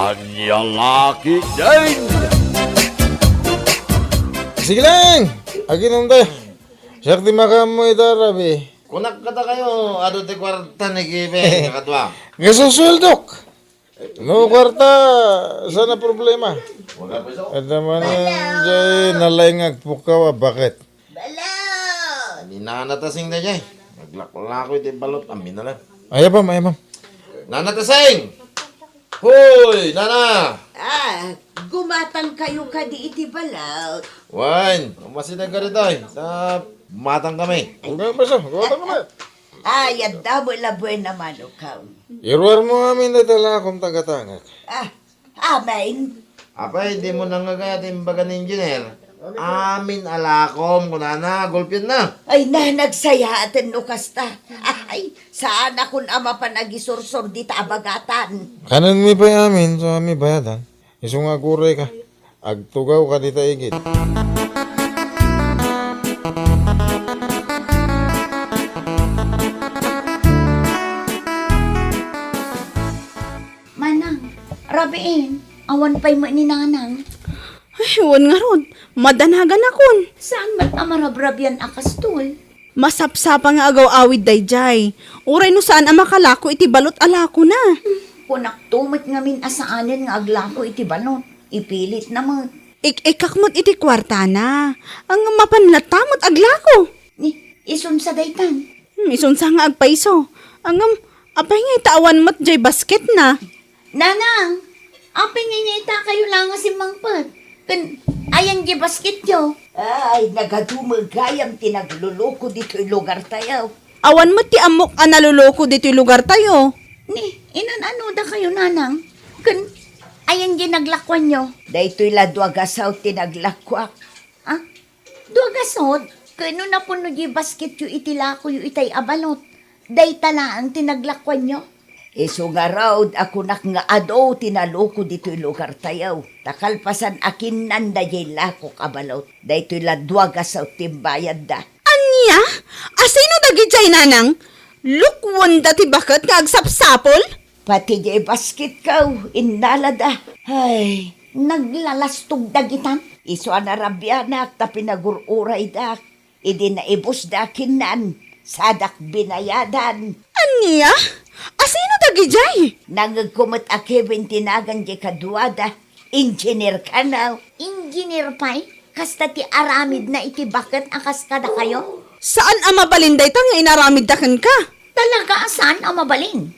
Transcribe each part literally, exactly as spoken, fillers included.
Ania la ketdin? Sige lang! Aginom tayo. Siak ti makaammo ita, Rabi. Kunak kadakayo, adu ti kuarta ni Kevin, kakadua. Ngasusueldok! No kuarta, saan a problema? Adda manen jay nalaing nga agpukkaw a baket. Balot! Ni Nana Tasing dayjay. Naglaklako iti balot, amin na lang. Ay, apam, ay, apam. Nana Tasing! Hoy, Nana! Ah, gumatang kayo kadi iti balot. Wen, umasideg ka ditoy. Sa matang kami. Ang gabasa, gumatang kami. Ay, adda mo labuena mano kaw. Iruar mo amin dayta lakom tagatangak. Ah, amin. Apay, di mo nangagayat imbaga ni engineer? Amin a lakom, kunana, gulpian na. Ay, na, nagsayaaten no kasta. Ay, saan akon a mapan agisursor dita a bagatan. Kanen mi pay amin, so ami bayadan. Isu nga aguray ka. Agtugaw ka dita igid. Manang, rabiin, awan pay met ni Nanang. Ay, wen ngarud, madanaganakon. Saan met a marabrabian a kastoy? Masapsapa nga agaw-awid dayjay. Uray no saan a makalako iti balot a lakona. Kunakto met ngamin a saanen nga aglako iti balot. Ipilitna met. Ik-ikkak met iti kuartana. Ang mapan latta met aglako. Ni, isunsa daytan? Hmm, isunsa nga agpayso. Ngem, apay nga ita awan met jay basketna? Nanang, apay nga ita kayo la nga simmangpet? Ken, ayan jay basketyo? Ay, nagadu met gayam ti nagluluko ditoy lugartayo. Awan met ti ammok a naluluko ditoy lugartayo. Ni, inan-ano da kayo, Nanang? Ken, ayan jay naglakuanyo? Daytoy la dua gasaw ti naglakuak. Ah? Dua gasut, ken no napuno jay basketyo iti lakoyo itay a balot, dayta laeng ti naglakuanyo. Isu ngarud a kunak nga adu ti naluko ditoy lugartayo, ta kalpasan a kinnanda jay lakok a balot, daytoy la dua gasut ti imbayadda. Ania? Asino dagijay, Nanang? Lukuanda ti baket nga agsapsapul? Pati jay basketko, innalada. Ay, naglalastog dagitan. Isu a narabianak ta pinagur-uraydak. Idi naibusda kinnan, sadak binayadan. Ania? Asino dagijay? Nangegko met a Kevin ti nagan jay kaduada. Engineer kano. Engineer pay? Kasta ti aramidna iti baket a kas kadakayo? Saan a mabalin dayta nga inaramidda kenka? Talaga a saan a mabalin.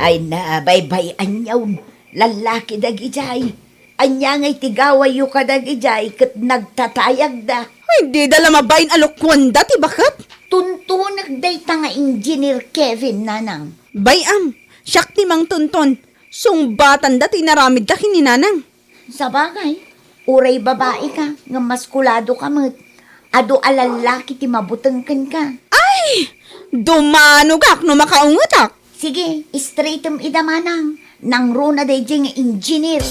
Ay na, baybay-anyon. Lallaki dagijay. Ania ngay ti gawayyo kadagijay ket nagtatayagda? Ay, dida la mabain a lukuanda ti baket. Tuntunek dayta nga Engineer Kevin, Nanang. Bay-am, siak ti mangtunton. Sungbatanda ti inaramidda ken ni Nanang. Sabagay, uray babaika, ngem maskulado ka met. Adu a lallaki ti mabuteng kenka. Ay! Dumanogak no makaungetak. Sige, straightem ida manang. Nangruna dayjay nga engineer.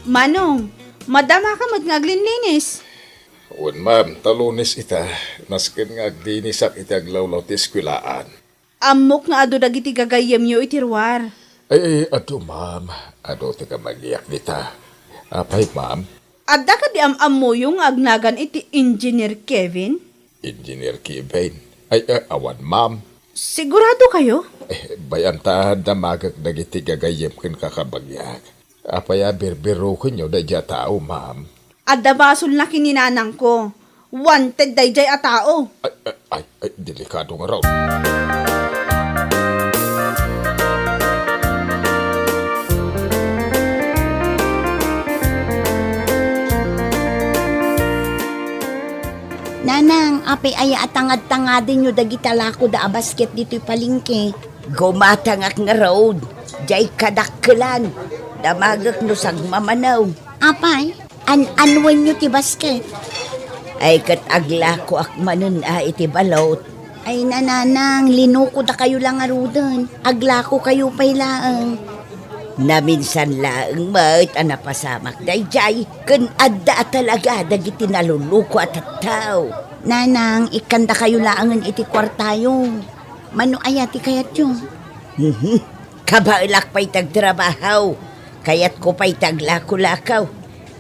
Manong, madama ka met nga aglinlinis. Wen, ma'am, ta Lunes ita, nasken nga aglinisak iti aglawlaw ti eskuelaan. Ammok nga adu dagiti gagayyemyo iti ruar. Ay, ay, adu, ma'am. Adu ti kamagiak dita. Apay, ma'am? Adda kadi am-ammoyo nga agnagan iti Engineer Kevin? Engineer Kevin? Ay, ay, awan, ma'am. Sigurado kayo? Eh, bay-am ta damagek dagiti gagayyem ken kakabagiak. Apay a birbirukenyo daydiay a tao, ma'am? Adda basolna ken ni nanangko. Wanted daydiay a tao. Ay, ay, ay, ay, delikado ngarud. Nanang, apay aya a tangad-tangadenyo dagita lakoda a basket ditoy palengke? Gumatangak ngarud, diay kadakkelan. Damagek no sagmamano. Apay, an-anuenyo ti basket? Ay, ket aglakoak manen a iti balot. Ay, nanang, linukodakayo la ngaruden. Aglakokayo pay laeng. Naminsan laeng met a napasamak daydiay ken adda a talaga dagiti naluluko a tattao. Nanang, ikkandakayo laengen iti kuartayo. Mano aya ti kayatyo? Mhm. Kabaelak pay ti agtrabaho. Kayatko pay ti aglako-lako.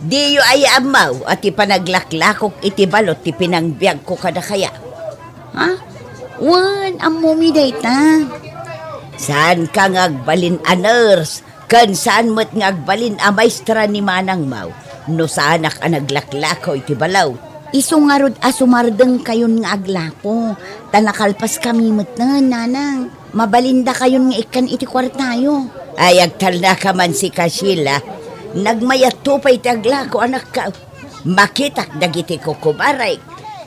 Diyo aya ammo a ti panaglaklakok iti balot ti pinangbiagko kadakayo? Ha? Wen, ammomi dayta. Saanka nga agbalin a nurse, ken saan met nga agbalin a maestra ni manangmo no saanak a naglaklako iti balot. Isu ngarud a sumardengkayon nga aglako, ta nakalpaskami metten, nanang. Mabalindakayon nga ikkan iti kuartayo. Ay, agtalnaka man sika, Sheila. Nagmayatto pay ti aglako, anakko. Makitak dagiti kukubarek,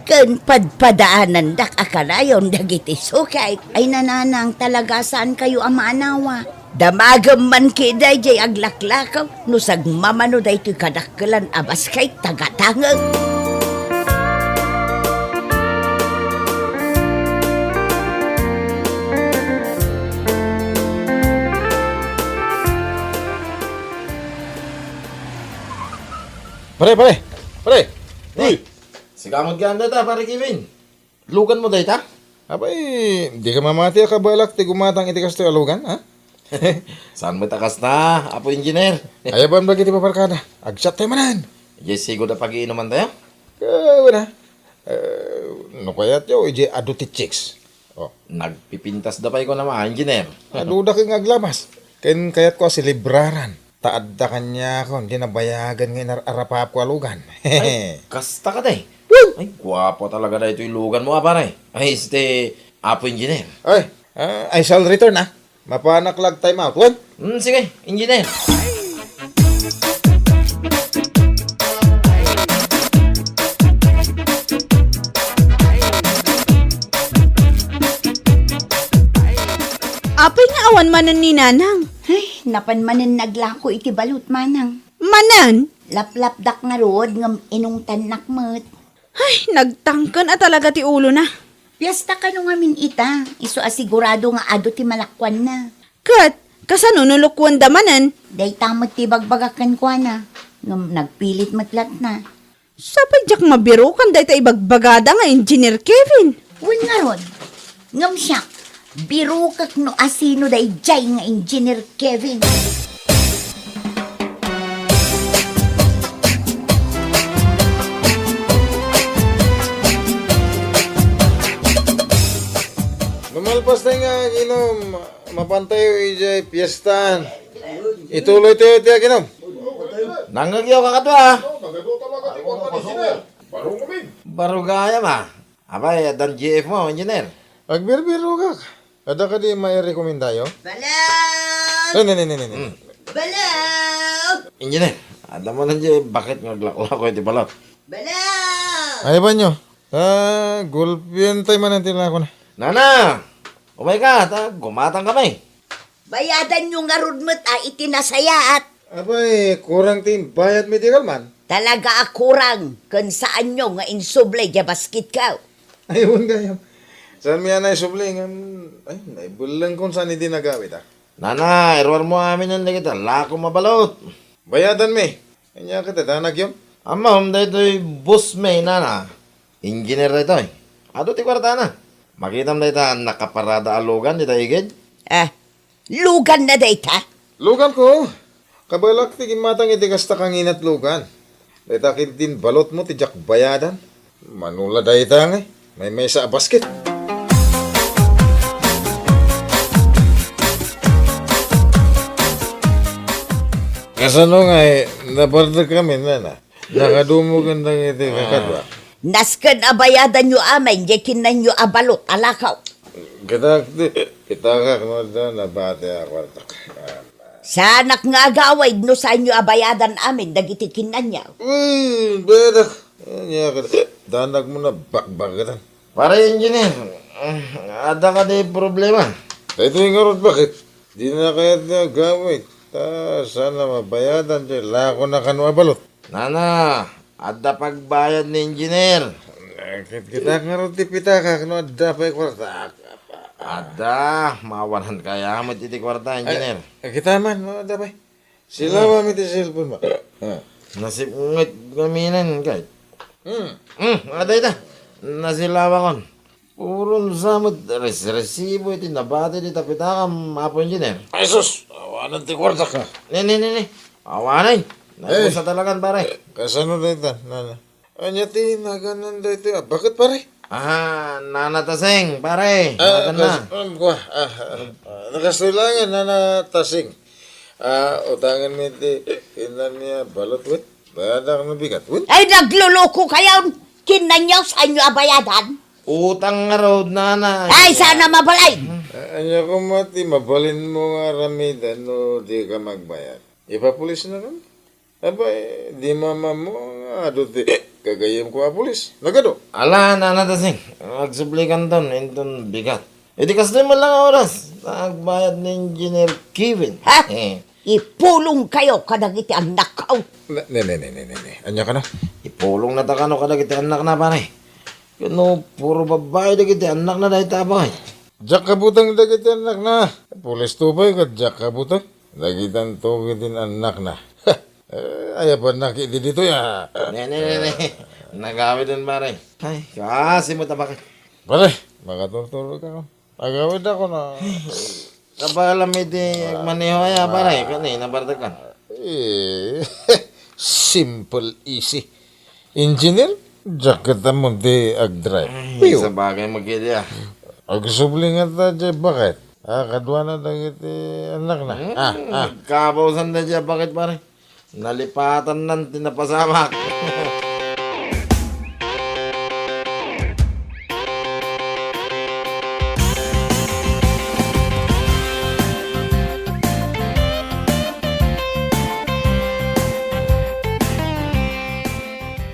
ken padpadaanandak a kanayon dagiti sukek. Ay, nanang, talaga saankayo a maanawa. Damagem man ketdi daydiay aglaklako no sagmamano daytoy kadakkelan a basket tagatangeng. Pare, pare, pare. Uy! Sika met gayam dayta, Pare Kevin. Luganmo dayta? Apay, dika mamati a kabaelak ti gumatang iti kastoy a lugan, ha? Saan met a kasta, Apo Engineer? Ay, awan bagi ti paparkada. Agsiattayo manen. Idiay sigud a pagiinumantayo? Wen a. Eh, no kayatyo, idiay adu ti chicks. Oh. Nagpipintasda pay kunam a, Engineer. Aduda ket nga aglamas. Ken kayatko a selebraran. Ta adda kaniakon ti nabayagen nga inar-arapapko a lugan. Ay, kasta kadi? Woo! Ay, guapo talaga daytoy luganmo, a, pare. Ay, este, Apo Engineer. Ay, ah, I shall return, ah. Mapanak la ag-time out, wen? Hmm, sige, Engineer. Apay nga awan manen ni Nanang? Ay, napan manen naglako iti balot, Manang. Manen? Laplapdak ngarud ngem inungtannak met. Ay, nagtangken a talaga ti ulona. Piesta kano ngamin ita, isu a sigurado nga adu ti malakuanna. Ket, kasano no lukuenda manen? Dayta met ti ibagbagak kenkuana, ngem nagpilit met latna. Sapay diak mabirukan dayta ibagbagada nga Engineer Kevin. Wen ngarud, ngem siak, birukek no asino daydiay nga Engineer Kevin. No malpas tayo nga aginom, mapantayo idiay piestaan. Ituloy tayo ti aginom. Nangngegyo, kakadua. Baro gayam, a. Apay, addan G F mo, Engineer? Agbirbirukak. Adda kadi mairekomendayo? Balot! Ne, ne, ne, ne, ne, ne. Hmm. Balot! Engineer, adda manen diay baket nga aglaklako iti balot? Balot! Ay, banyo. Ah, gulpientayo manen ti lakona. Nana! Umayka, ta gumatangkami. Bayadanyo ngarud met a iti nasayaat. Apay, kurang ti imbayadmi ti kalman? Talaga a kurang, ken saanyo nga insubli diay basketko. Ay, wen gayam. Saanmi a naisubli, ngem, ay, naibellengkon saan idi nagawid, a. Nana, iruarmo aminen dagiti lakom a balot. Bayadanmi. Ania ket ti danagyo? Ammom, daytoy bossmi, nana. Engineer daytoy. Adu ti kuartana. Makitam dayta nakaparada a lugan dita igid? Ah, luganna dayta? Luganko. Kabaelak ti gimmatang iti kasta kanginat lugan. Dayta ketdin balotmo ti diak bayadan. Mano la dayta ngay, maymaysa a basket. Kasano ngay, napardek kami, nana? Nakadumog dagiti kakadua. Nasken a bayadanyo amin diay kinnanyo a balot a lakaw. Kita, kita, kita, no adda nabati a kuartak. Saanak nga agawid no saanyo a bayadan amin dagiti kinnanyo. Uy, bayadak. Ania ket danagmo na bakbakatan. Pare Engineer, adda kadi problema? Daytoy ngarud, baket? Dina kayat nga agawid. Ta, saan a mabayadan diay lakona kano a balot? Nana, adda pagbayad ni Engineer. Eh, ket kita ngarud ti pitakak no adda pay kuartak. Adda, maawanan kaya met iti kuarta, engineer. Ay, kita man, no, adda pay. Silawam iti cellphone mo. Ah. Nasipnget kami nen, kay. Hmm. Hmm, adda ita. Nasilawakon. Puron sa met res-, resibo iti nabati dita pitakam, Apo Engineer. Ay, sus! Awanan ti kuarta. Ne, ne, ne, ne. Awanan. Eh. Nagpusa talagan, pare. Kasano dayta, nana? Ania ti nagan-na daytoy a baket, pare? Ah, Nana Tasing, pare. Ah, nagan na. Kas-, um, kua, ah, ah, ah, nakastoy laeng, Nana Tasing. Ah, utangan mi ti kinnan niya balot, wen? Bayadak no bigat, wen? Ay, nagluluko kayo! Kinnan niyo, saan niyo abayadan? Utang ngarud, nana. Ay, sana mabalay! Ah, ania koma ti mabalin mo nga aramiden no di ka magbayad? Ipapulis na kami. Aba, eh, di mamammo nga adu ti gagayyemko a pulis. Nagadu. Ala, Nana Tasing, agsublikanton inton bigat. Iti kastoy met laeng a oras, agbayad ni Engineer Kevin. Ha? Eh. Ipulong kayo kadagiti annakko. Ne, ne, ne, ne, ne, ne, ne. Ania kano? Ipulong na ta kano kadagiti annakna, pare. Kano puro babbai dagiti annakna dayta, pare. Diak kabuteng dagiti annakna. Pulis to pay ket diak kabuteng. Dagitanto ket annakna. Eh, ayabannak idi ditoy, ah. Ne, ne, ne, ne. Nagawiden, pare. Ay, kasi mo tabak. Pare, makaturturog ka. Agawid ako na. Kabalam iti agmaneho aya, pare. Kani, nabartakan. Eh, simple, easy. Engineer, diak ket ammo ti agdrive. Ay, sabagay, magkidi, ah. Agsubli nga ta, jay baket. Ah, kaduana dagiti annakna. Hmm, ah, ah. Kabausanda jay baket, pare. Nalipatannan ti napasamak.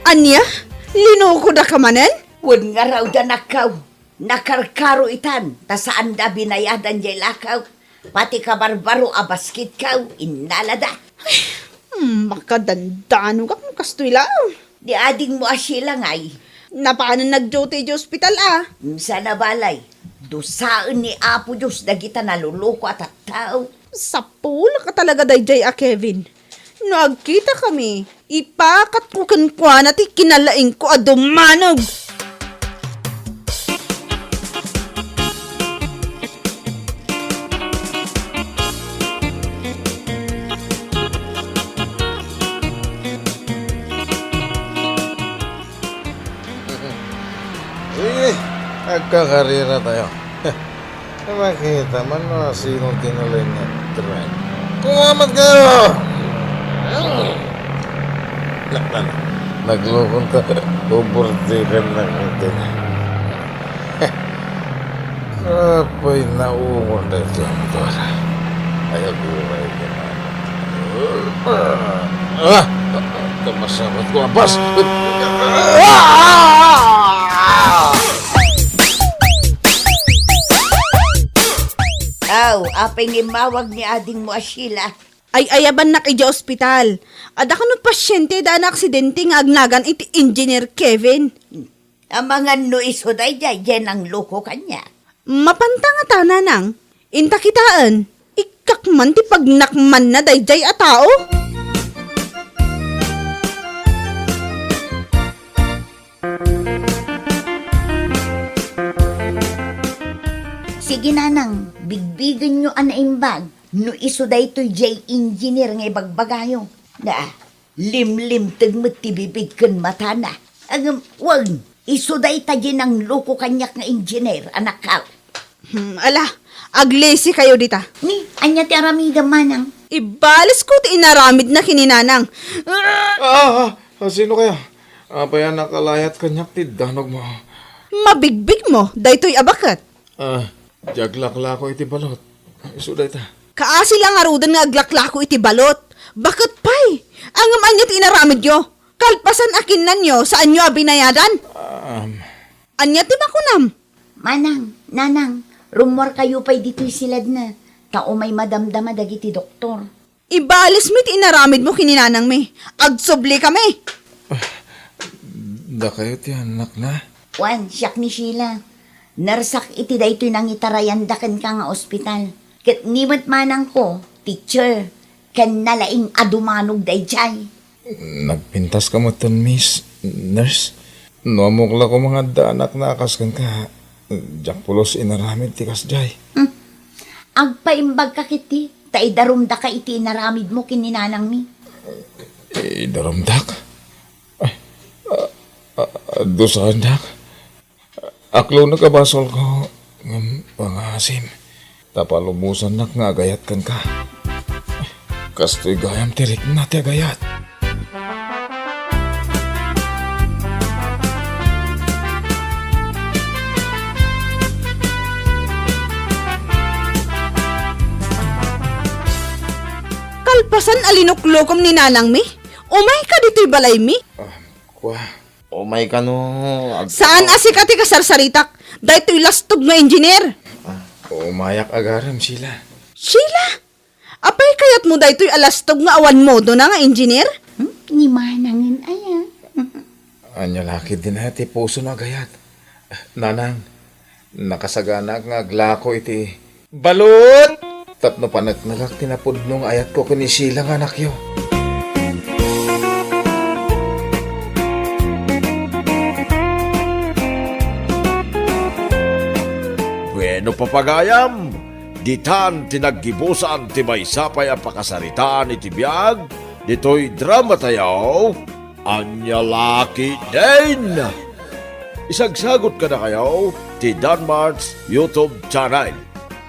Ania? Linukodaka manen? Wen ngarud, annakko. Nakarkaro itan, ta saanda a binayadan jay lakaw. Pati kabarbaro a basketko, innalada. Hmm, makadandanogak no kastoy laeng. Ni adingmo a Sheila ngay? Napanen nag-duty idiay ospital a. Saan a balay, dusaen ni Apo Dios dagita naluluko a tattao. Sapulak a talaga daydiay a Kevin. No agkitakami, ipakatko kenkuana ti kinalaingko a dummanog. Sige, agkakarera tayo. Makita man no sino ti nalaing nga tren. Kumamat kayo! Nak, nak, naglukon ta. Uburtikan na kita. Apay, naungor na iti motor. Ay, aguray ka na. Ah! Kamasabat ko, abas! Ah! Aw, apay nga immawag ni adingmo a Sheila? Ay, ayabannak idiay ospital. Adda kano pasyente da naaksidente nga agnagan iti Engineer Kevin. Amangan no isu daydiay, jay nangluko kaniak. Mapanta ngata, nanang. Inta kitaen, ikkak man ti pagnakmanna daydiay a tao. Sige, nanang, bigbigenyo a naimbag no isu daytoy jay engineer nga ibagbagayo. Na, limlimteg met ti bibig ken matana. Ngem, wen, isu dayta jay nangluko kaniak nga engineer, annakko. Hmm, ala, aglisi kayo dita. Ni, ania ti aramidem, manang? Ibalesko ti inaramidna ken ni nanang. Ah, ah, ah, sino kaya? Apay a nakalayat kaniak ti danogmo? Mabigbigmo daytoy a baket? Ah, ti aglaklako iti balot. Isu dayta. Kaasi la ngaruden nga aglaklako iti balot. Baket pay. Ngem ania ti inaramidyo? Kalpasan a kinnanyo, saanyo a binayadan? Um. Ania ti makunam? Manang, nanang, rummuarkayo pay ditoy siledna, ta umay madamdama dagiti doktor. Ibalismi ti inaramidmo ken ni nanangmi. Agsublikami. Dakayo ti annakna? Wen, siak ni Sheila. Narsak iti daytoy nangitarayanda kenka nga ospital. Ket ni met manangko, teacher, ken nalaing a dumanog daydiay. Nagpintaska metten, Miss Nurse. No ammok la koma nga adda anakna a kas kenka, diak pulos inaramid ti kasdiay. Hmm. Agpaimbagka ketdi, ta idarumdaka iti inaramidmo ken ni nanangmi. Idarumdak? Ay, a, a, adu saandak. Aklonek a basolko, ngem pangaasim, ta palubosannak nga agayat kenka. Kastoy gayam ti rikna ti agayat. Kalpasan a linuklokom ni nanangmi, umayka ditoy balaymi. Ah, kua. Umay kano, ag- Saan a sika ti kasarsaritak? Daytoy lastog nga engineer. Ah, umayak agarem, Sheila. Sheila? Apay kayatmo daytoy a lastog nga awan modona nga engineer? Hmm? Ni manangen aya? Ania la ketdin aya ti puso no agayat. Nanang, nakasaganaak nga aglako iti balon tapno paneknekak ti napudno nga ayatko ken ni Sheila nga anakyo. Bueno, papagayam, ditan ti naggibusan ti maysa pay a pakasaritaan iti biag ditoy dramatayo. Ania la ketdin? Isagsagot kadakayo ti Danmart's YouTube channel.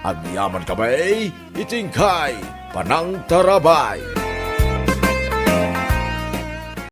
Agyaman kami iti inkay panangtarabay.